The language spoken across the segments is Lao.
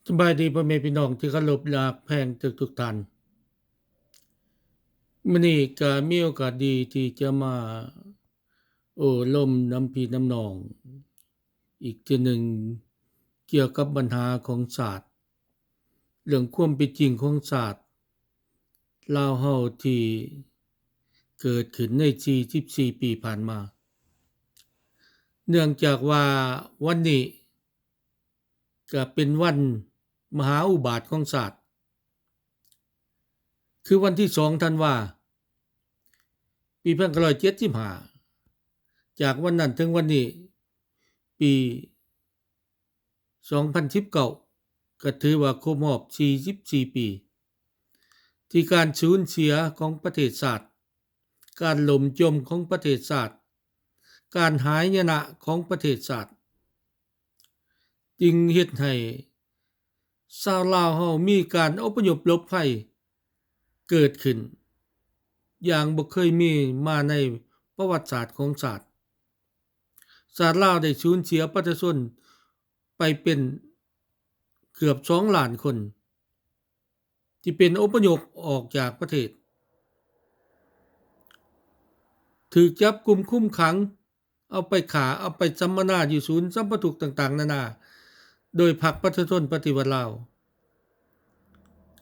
ສະບາຍດີພໍ່ແມ່ພີ່ນ້ອງທີ່ເຄົາລົບ ແລະ ຮັກແພງທຸກໆທ່ານ. ມື້ນີ້ກໍມີໂອກາດດີທີ່ຈະມາໂອ້ລົມນຳພີ່ນຳນ້ອງອີກເທື່ອໜຶ່ງ ກ່ຽວກັບບັນຫາຂອງຊາດ, ເລື່ອງຄວາມເປັນຈິງຂອງຊາດລາວເຮົາທີ່ເກີດຂຶ້ນໃນສີ່ສິບສີ່ປີຜ່ານມາ. ເນື່ອງຈາກວ່າວັນນີ້ ກະເປັນວັນມະຫາອຸບາດຂອງຊາດ ຄືວັນທີສອງທັນວາ ປີພັນເກົ້າຮ້ອຍເຈັດສິບຫ້າ. ຈາກວັນນັ້ນເຖິງວັນນີ້ ປີສອງພັນສິບເກົ້າ ກະຖືວ່າຄົບຮອບສີ່ສິບສີ່ປີ ທີ່ການສູນເສຍຂອງປະເທດຊາດ, ການລົ້ມຈົມຂອງປະເທດຊາດ, ການຫາຍນະຂອງປະເທດຊາດ ຈຶ່ງເຮັດໃຫ້ຊາວລາວເຮົາມີການອົບພະຍົບຫຼົບໄພເກີດຂຶ້ນຢ່າງບໍ່ເຄີຍມີມາໃນປະຫວັດສາດຂອງຊາດ. ຊາດລາວໄດ້ສູນເສຍປະຊາຊົນໄປເປັນເກືອບສອງລ້ານຄົນ ທີ່ເປັນອົບພະຍົບອອກຈາກປະເທດ, ຖືກຈັບກຸມຄຸມຂັງ, ເອົາໄປຂ້າ, ເອົາໄປສຳມະນາຢູ່ສູນສຳປະທຸກຕ່າງໆນານາ ໂດຍພັກປະຊາຊົນປະຕິວັດລາວ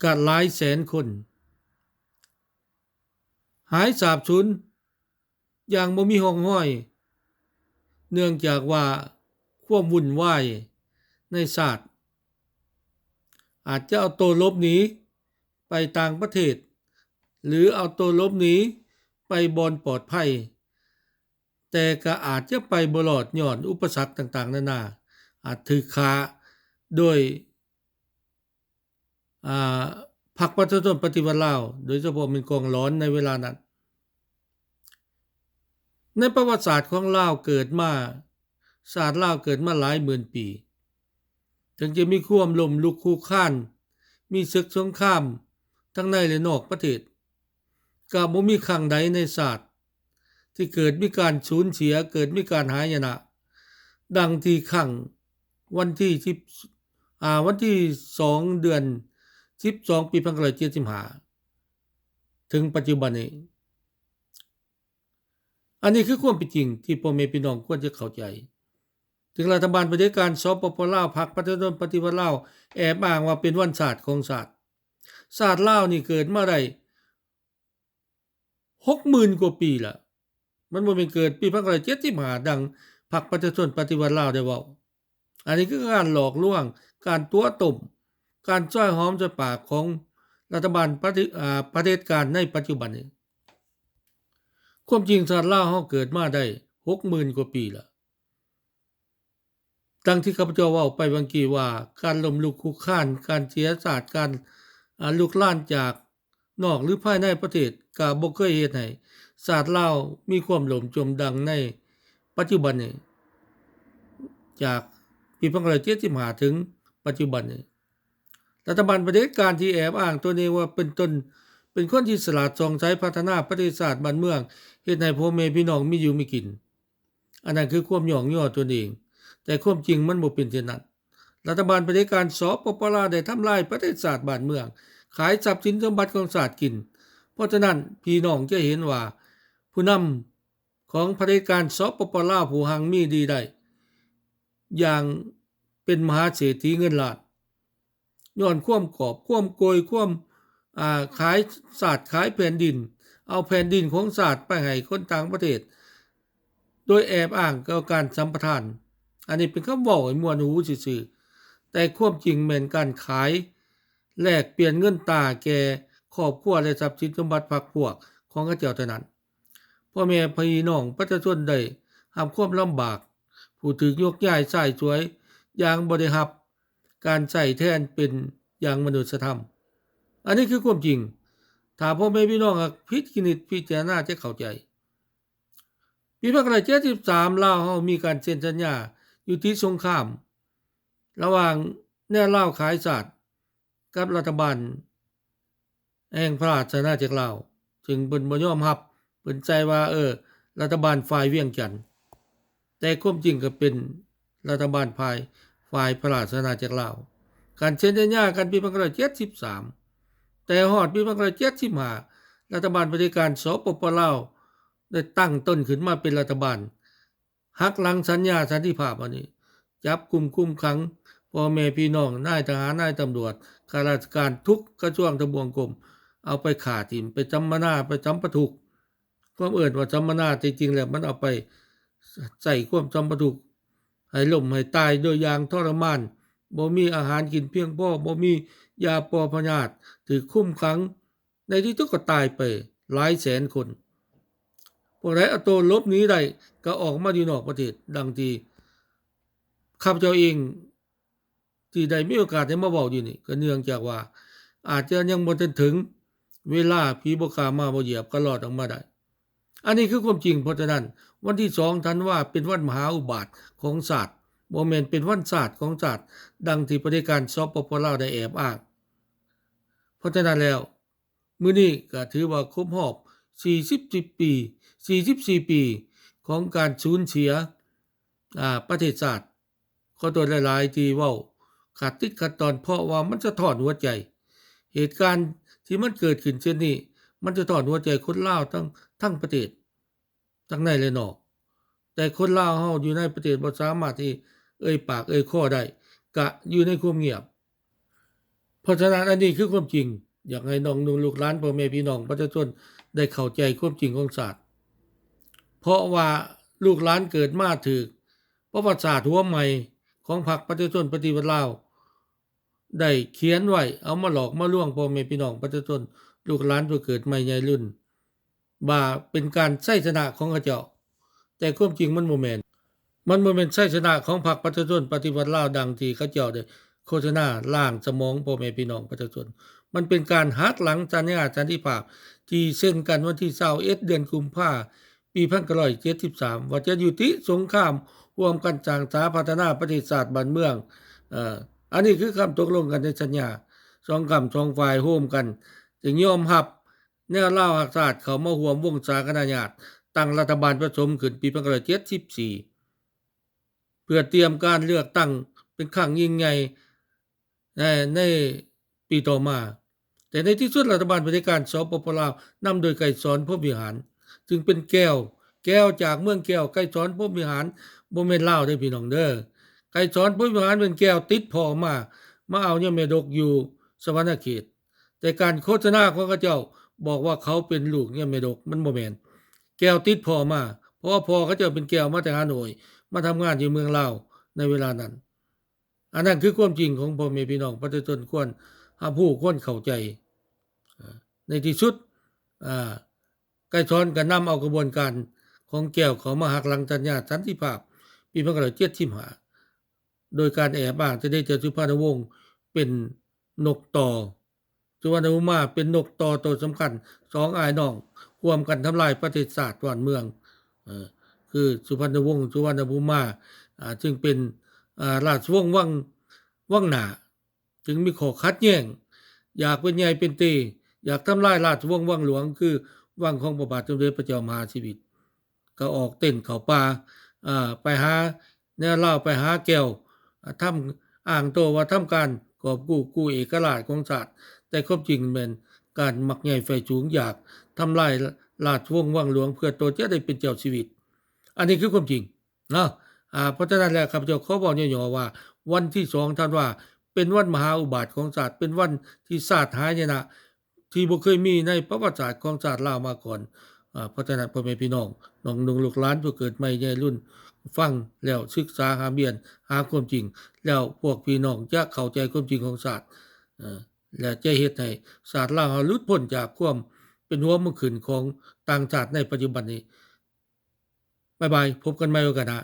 ກະຫຼາຍແສນຄົນ ຫາຍສາບສູນ ຢ່າງບໍ່ມີຮ່ອງຮອຍ ເນື່ອງຈາກວ່າຄວາມວຸ່ນວາຍໃນຊາດ ອາດຈະເອົາໂຕຫຼົບໜີໄປຕ່າງປະເທດ ຫຼື ເອົາໂຕຫຼົບໜີໄປບ່ອນປອດໄພ, ແຕ່ກະອາດຈະໄປບໍ່ລອດຍ້ອນອຸປະສັກຕ່າງໆນານາ, ອາດຖືກຂ້າໂດຍ ອາ ພັກປະຊາຊົນປະຕິວັດລາວ, ໂດຍສະເພາະແມ່ນກອງຫຼອນໃນເວລານັ້ນ. ໃນປະຫວັດສາດຂອງລາວເກີດມາ, ຊາດລາວເກີດມາຫຼາຍໝື່ນປີ, ເຖິງຈະມີຄວາມລົ້ມລຸກຄຸກຄານ, ມີເສິກສົງຄາມທັງໃນ ແລະ ນອກປະເທດ, ກະບໍ່ມີຄັ້ງໃດໃນຊາດ ທີ່ເກີດມີການສູນເສຍ, ເກີດມີການຫາຍນະ ດັ່ງທີ່ຄັ້ງວັນທີສິບ ອາ ວັນທີສອງ ເດືອນສິບສອງ ປີພັນເກົ້າຮ້ອຍເຈັດສິບຫ້າ ເຖິງປັດຈຸບັນນີ້. ອັນນີ້ຄືຄວາມເປັນຈິງທີ່ພໍ່ແມ່ພີ່ນ້ອງຄວນຈະເຂົ້າໃຈ. ເຖິງລັດຖະບານຜະເດັດການ ສປປ ລາວ, ພັກປະຊາຊົນປະຕິວັດລາວ ແອບອ້າງວ່າເປັນວັນຊາດຂອງຊາດ, ຊາດລາວນີ້ເກີດມາໄດ້ ຫົກໝື່ນກວ່າປີລະ, ມັນບໍ່ແມ່ນເກີດປີພັນເກົ້າຮ້ອຍເຈັດສິບຫ້າ ດັ່ງພັກປະຊາຊົນປະຕິວັດລາວໄດ້ເວົ້າ. ອັນນີ້ຄືການຫຼອກລວງ, ການຕົວະຕົ້ມ, ການຊອຍຫອມຊອຍປາກຂອງລັດຖະບານປະຕິ ອາ ຜະເດັດການໃນປັດຈຸບັນນີ້. ຄວາມຈິງຊາດລາວເຮົາເກີດມາໄດ້ຫົກໝື່ນກວ່າປີລະ. ດັ່ງທີ່ຂ້າພະເຈົ້າເວົ້າໄປຫວ່າງກີ້ວ່າ ການລົ້ມລຸກຄຸກຄານ, ການເສຍຊາດ, ການ ອາ ລຸກລານຈາກນອກ ຫຼື ພາຍໃນປະເທດ ກະບໍ່ເຄີຍເຮັດໃຫ້ຊາດລາວມີຄວາມຫຼົ່ມຈົມດັ່ງໃນປັດຈຸບັນນີ້, ຈາກປີພັນເກົ້າຮ້ອຍເຈັດສິບຫ້າ ເຖິງປັດຈຸບັນນີ້. ລັດຖະບານຜະເດັດການທີ່ແອບອ້າງຕົນເອງວ່າເປັນຕົນ ເປັນຄົນທີ່ສະຫຼາດສ່ອງໃສ ພັດທະນາປະເທດຊາດບ້ານເມືອງ, ເຮັດໃຫ້ພໍ່ແມ່ພີ່ນ້ອງມີຢູ່ມີກິນ. ອັນນັ້ນຄືຄວາມຍ້ອງຍໍຕົນເອງ, ແຕ່ຄວາມຈິງມັນບໍ່ເປັນເຊັ່ນນັ້ນ. ລັດຖະບານຜະເດັດການ ສປປ ລາວ ໄດ້ທຳລາຍປະເທດຊາດບ້ານເມືອງ, ຂາຍຊັບສິນສົມບັດຂອງຊາດກິນ. ເພາະສະນັ້ນ ພີ່ນ້ອງຈະເຫັນວ່າຜູ້ນຳຂອງຜະເດັດການ ສປປ ລາວ ຜູ້ຮັ່ງມີດີໄດ້ຢ່າງເປັນມະຫາເສດຖີເງິນລ້ານ ຍ້ອນຄວາມກອບຄວາມໂກຍ ຄວາມ ອາ ຂາຍຊາດຂາຍແຜ່ນດິນ, ເອົາແຜ່ນດິນຂອງຊາດໄປໃຫ້ຄົນຕ່າງປະເທດ ໂດຍແອບອ້າງກ່ຽວກັບການສຳປະທານ. ອັນນີ້ເປັນຄຳເວົ້າໃຫ້ມ່ວນຫູຊື່ໆ, ແຕ່ຄວາມຈິງແມ່ນການຂາຍແລກປ່ຽນເງິນຕາແກ່ຄອບຄົວ ແລະ ຊັບສິນສົມບັດພັກພວກຂອງເຂົາເຈົ້າເທົ່ານັ້ນ. ພໍ່ແມ່ພີ່ນ້ອງປະຊາຊົນໄດ້ຮັບຄວາມລຳບາກ, ຜູ້ຖືກຍົກຍ້າຍຊາຍສວຍຢ່າງບໍ່ໄດ້ຮັບການໃຊ້ແທນເປັນຢ່າງມະນຸດສະທຳ. ອັນນີ້ຄືຄວາມຈິງ. ຖ້າພໍ່ແມ່ພີ່ນ້ອງຫາກພິດພິນິດພິຈາລະນາຈະເຂົ້າໃຈ. ປີພັນເກົ້າຮ້ອຍເຈັດສິບສາມ ລາວເຮົາມີການເຊັນສັນຍາຍຸຕິສົງຄາມ ລະຫວ່າງແນວລາວຂາຍຊາດ ກັບລັດຖະບານແຫ່ງພະລາຊະອານາຈັກລາວ, ເຊິ່ງເພິ່ນບໍ່ຍອມຮັບ, ເພິ່ນໃສ່ວ່າ ເອີ ລັດຖະບານຝ່າຍວຽງຈັນ, ແຕ່ຄວາມຈິງກໍເປັນລັດຖະບານຝ່າຍ ຝ່າຍພະລາຊະອານາຈັກລາວ. ການເຊັນສັນຍາກັນປີໜຶ່ງພັນເກົ້າຮ້ອຍເຈັດສິບສາມ ແຕ່ຮອດປີໜຶ່ງພັນເກົ້າຮ້ອຍເຈັດສິບຫ້າ ລັດຖະບານຜະເດັດການ ສປປ ລາວ ໄດ້ຕັ້ງຕົນຂຶ້ນມາເປັນລັດຖະບານ ຫັກຫຼັງສັນຍາສັນຕິພາບອັນນີ້ ຈັບກຸມຄຸມຂັງພໍ່ແມ່ພີ່ນ້ອງ ນາຍທະຫານ ນາຍຕຳຫຼວດ ຂ້າລາຊະການທຸກກະຊວງທະບວງກົມ ເອົາໄປຂ້າຖິ້ມ ໄປສຳມະນາ ໄປສຳປະທຸກ ຄວາມເອີ້ນວ່າສຳມະນາ ແຕ່ຈິງແລ້ວມັນເອົາໄປໃຊ້ຄວາມສຳປະທຸກ ໃຫ້ລົ້ມໃຫ້ຕາຍໂດຍຢ່າງທໍລະມານ ບໍ່ມີອາຫານກິນພຽງພໍ ບໍ່ມີຢາປົວພະຍາດ ຖືກຄຸມຂັງ ໃນທີ່ສຸດກໍຕາຍໄປຫຼາຍແສນຄົນ. ພວກໃດເອົາໂຕຫຼົບໜີໄດ້ກໍອອກມາຢູ່ນອກປະເທດ ດັ່ງທີ່ຂ້າພະເຈົ້າເອງທີ່ໄດ້ມີໂອກາດໄດ້ມາເວົ້າຢູ່ນີ້ ກໍເນື່ອງຈາກວ່າອາດຈະຍັງບໍ່ທັນເຖິງເວລາ ຜີບໍ່ກ້າໝາບໍ່ຢຽບກໍລອດອອກມາໄດ້. ອັນນີ້ຄືຄວາມຈິງ. ເພາະສະນັ້ນ ວັນທີສອງທັນວາເປັນວັນມະຫາອຸບາດຂອງຊາດ ບໍ່ແມ່ນເປັນວັນຊາດຂອງຊາດ ດັ່ງທີ່ຜະເດັດການ ສປປ ລາວ ໄດ້ແອບອ້າງ. ເພາະສະນັ້ນແລ້ວ ມື້ນີ້ກໍຖືວ່າຄົບຮອບສີ່ສິບ ສິບປີ ສີ່ສິບສີ່ປີຂອງການສູນເສຍ ອາ ປະເທດຊາດ. ຂໍໂທດຫຼາຍໆທີ່ເວົ້າຂາດຕິດຂາດຕອນ ເພາະວ່າມັນສະທ້ອນຫົວໃຈ. ເຫດການທີ່ມັນເກີດຂຶ້ນເຊັ່ນນີ້ ມັນສະທ້ອນຫົວໃຈຄົນລາວທັງ ທັງປະເທດ ທັງໃນ ແລະ ນອກ. ແຕ່ຄົນລາວເຮົາຢູ່ໃນປະເທດບໍ່ສາມາດທີ່ເອີ່ຍປາກເອີ່ຍຄໍໄດ້ ກະຢູ່ໃນຄວາມງຽບ. ເພາະສະນັ້ນ ອັນນີ້ຄືຄວາມຈິງ ຢາກໃຫ້ນ້ອງນຸ່ງລູກຫຼານ ພໍ່ແມ່ພີ່ນ້ອງປະຊາຊົນໄດ້ເຂົ້າໃຈຄວາມຈິງຂອງຊາດ ເພາະວ່າລູກຫຼານເກີດມາຖືກປະຫວັດສາດຫົວໃໝ່ຂອງພັກປະຊາຊົນປະຕິວັດລາວ ໄດ້ຂຽນໄວ້ ເອົາມາຫຼອກມາລວງພໍ່ແມ່ພີ່ນ້ອງປະຊາຊົນ ລູກຫຼານຜູ້ເກີດໃໝ່ໃຫຍ່ລຸ້ນ ວ່າເປັນການໄຊຊະນະຂອງເຂົາເຈົ້າ, ແຕ່ຄວາມຈິງມັນບໍ່ແມ່ນ. ມັນບໍ່ແມ່ນໄຊຊະນະຂອງພັກປະຊາຊົນປະຕິວັດລາວ ດັ່ງທີ່ເຂົາເຈົ້າໄດ້ໂຄສະນາລ້າງສະໝອງພໍ່ແມ່ພີ່ນ້ອງປະຊາຊົນ. ມັນເປັນການຫັກຫຼັງສັນຍາສັນຕິພາບທີ່ເຊັນກັນວັນທີຊາວເອັດ ເດືອນກຸມພາ ປີພັນເກົ້າຮ້ອຍເຈັດສິບສາມ ວ່າຈະຍຸຕິສົງຄາມ, ຮ່ວມກັນສ້າງສາພັດທະນາປະເທດຊາດບ້ານເມືອງ. ເອີ ອັນນີ້ຄືຄຳຕົກລົງກັນໃນສັນຍາ. ສອງກ້ຳສອງຝ່າຍໂຮມກັນ ຈຶ່ງຍອມຮັບແນວລາວຮັກຊາດເຂົ້າມາຮ່ວມວົງສາຄະນະຍາດ, ຕັ້ງລັດຖະບານປະສົມຂຶ້ນປີໜຶ່ງພັນເກົ້າຮ້ອຍເຈັດສິບສີ່ ເພື່ອຕຽມການເລືອກຕັ້ງເປັນຄັ້ງຍິ່ງໃຫຍ່ ໃນ ໃນປີຕໍ່ມາ. ແຕ່ໃນທີ່ສຸດລັດຖະບານຜະເດັດການ ສປປ ລາວ ນຳໂດຍໄກສອນ ພົມວິຫານ ຊຶ່ງເປັນແກວ ແກວຈາກເມືອງແກວ ໄກສອນ ພົມວິຫານ ບໍ່ແມ່ນລາວເດີພີ່ນ້ອງເດີ. ໄກສອນ ພົມວິຫານ ເປັນແກວຕິດພໍ່ມາ ມາເອົາຍາແມ່ດົກຢູ່ສະຫວັນນະເຂດ. ແຕ່ການໂຄສະນາຂອງເຂົາເຈົ້າບອກວ່າເຂົາເປັນລູກຍາແມ່ດົກ, ມັນບໍ່ແມ່ນ. ແກວຕິດພໍ່ມາ ເພາະວ່າພໍ່ເຂົາເຈົ້າເປັນແກວມາແຕ່ຮາໂນ້ຍ ມາທຳງານຢູ່ເມືອງລາວໃນເວລານັ້ນ. ອັນນັ້ນຄືຄວາມຈິງຂອງພໍ່ແມ່ພີ່ນ້ອງປະຊາຊົນຄວນຮັບຮູ້, ຄວນເຂົ້າໃຈ. ໃນທີ່ສຸດ ອາ ໄກສອນກໍນຳເອົາຂະບວນການຂອງແກວເຂົ້າມາຫັກຫຼັງສັນຍາສັນຕິພາບປີໜຶ່ງພັນເກົ້າຮ້ອຍເຈັດສິບຫ້າ ໂດຍການແອບອ້າງສະເດັດເຈົ້າສຸພານຸວົງເປັນນົກຕໍ່, ສຸວັນນະພູມາເປັນນົກຕໍ່ໂຕສຳຄັນ, ສອງອ້າຍນ້ອງຮ່ວມກັນທຳລາຍປະເທດຊາດບ້ານເມືອງ ເອີ ຄືສຸພັນນະວົງ ສຸວັນນະພູມາ ອາ ຊຶ່ງເປັນ ອາ ລາຊະວົງວັງ ວັງໜ້າ ຈຶ່ງມີຂໍ້ຂັດແຍ້ງ ຢາກເປັນໃຫຍ່ເປັນເຕ ຢາກທຳລາຍລາຊະວົງວັງຫຼວງ ຄືວັງຂອງພະບາດສົມເດັດພະເຈົ້າມະຫາຊີວິດ ກໍອອກເຕັ້ນເຂົ້າປ່າ ອາ ໄປຫາແນວລາວ ໄປຫາແກວ ອາ ທຳ ອ້າງໂຕວ່າທຳການກອບກູ້ ກູ້ເອກະລາດຂອງຊາດ, ແຕ່ຄວາມຈິງແມ່ນການມັກໃຫຍ່ໃຝ່ສູງ ຢາກທຳລາຍລາຊະວົງວັງຫຼວງ ເພື່ອໂຕຈະໄດ້ເປັນເຈົ້າຊີວິດ. ອັນນີ້ຄືຄວາມຈິງເນາະ. ອາ ເພາະສະນັ້ນແລ້ວ ຂ້າພະເຈົ້າຂໍເວົ້າຫຍໍ້ໆວ່າ ວັນທີສອງທັນວາເປັນວັນມະຫາອຸບາດຂອງຊາດ, ເປັນວັນທີ່ຊາດຫາຍະນະ ທີ່ບໍ່ເຄີຍມີໃນປະຫວັດສາດຂອງຊາດລາວມາກ່ອນ. ອາ ເພາະສະນັ້ນ ພໍ່ແມ່ພີ່ນ້ອງ ນ້ອງນຸ່ງລູກຫຼານ ຜູ້ເກີດໃໝ່ໃຫຍ່ລຸ້ນ ຟັງແລ້ວສຶກສາຫາບຽນຫາຄວາມຈິງ ແລ້ວພວກພີ່ນ້ອງຈະເຂົ້າໃຈຄວາມຈິງຂອງຊາດ ເອີ ແລະ ຈະເຮັດໃຫ້ຊາດລາວເຮົາຫຼຸດພົ້ນຈາກຄວາມເປັນຫົວເມືອງຂຶ້ນຂອງຕ່າງຊາດໃນປັດຈຸບັນນີ້. ບາຍບາຍ ພົບກັນໃໝ່ໂອກາດໜ້າ.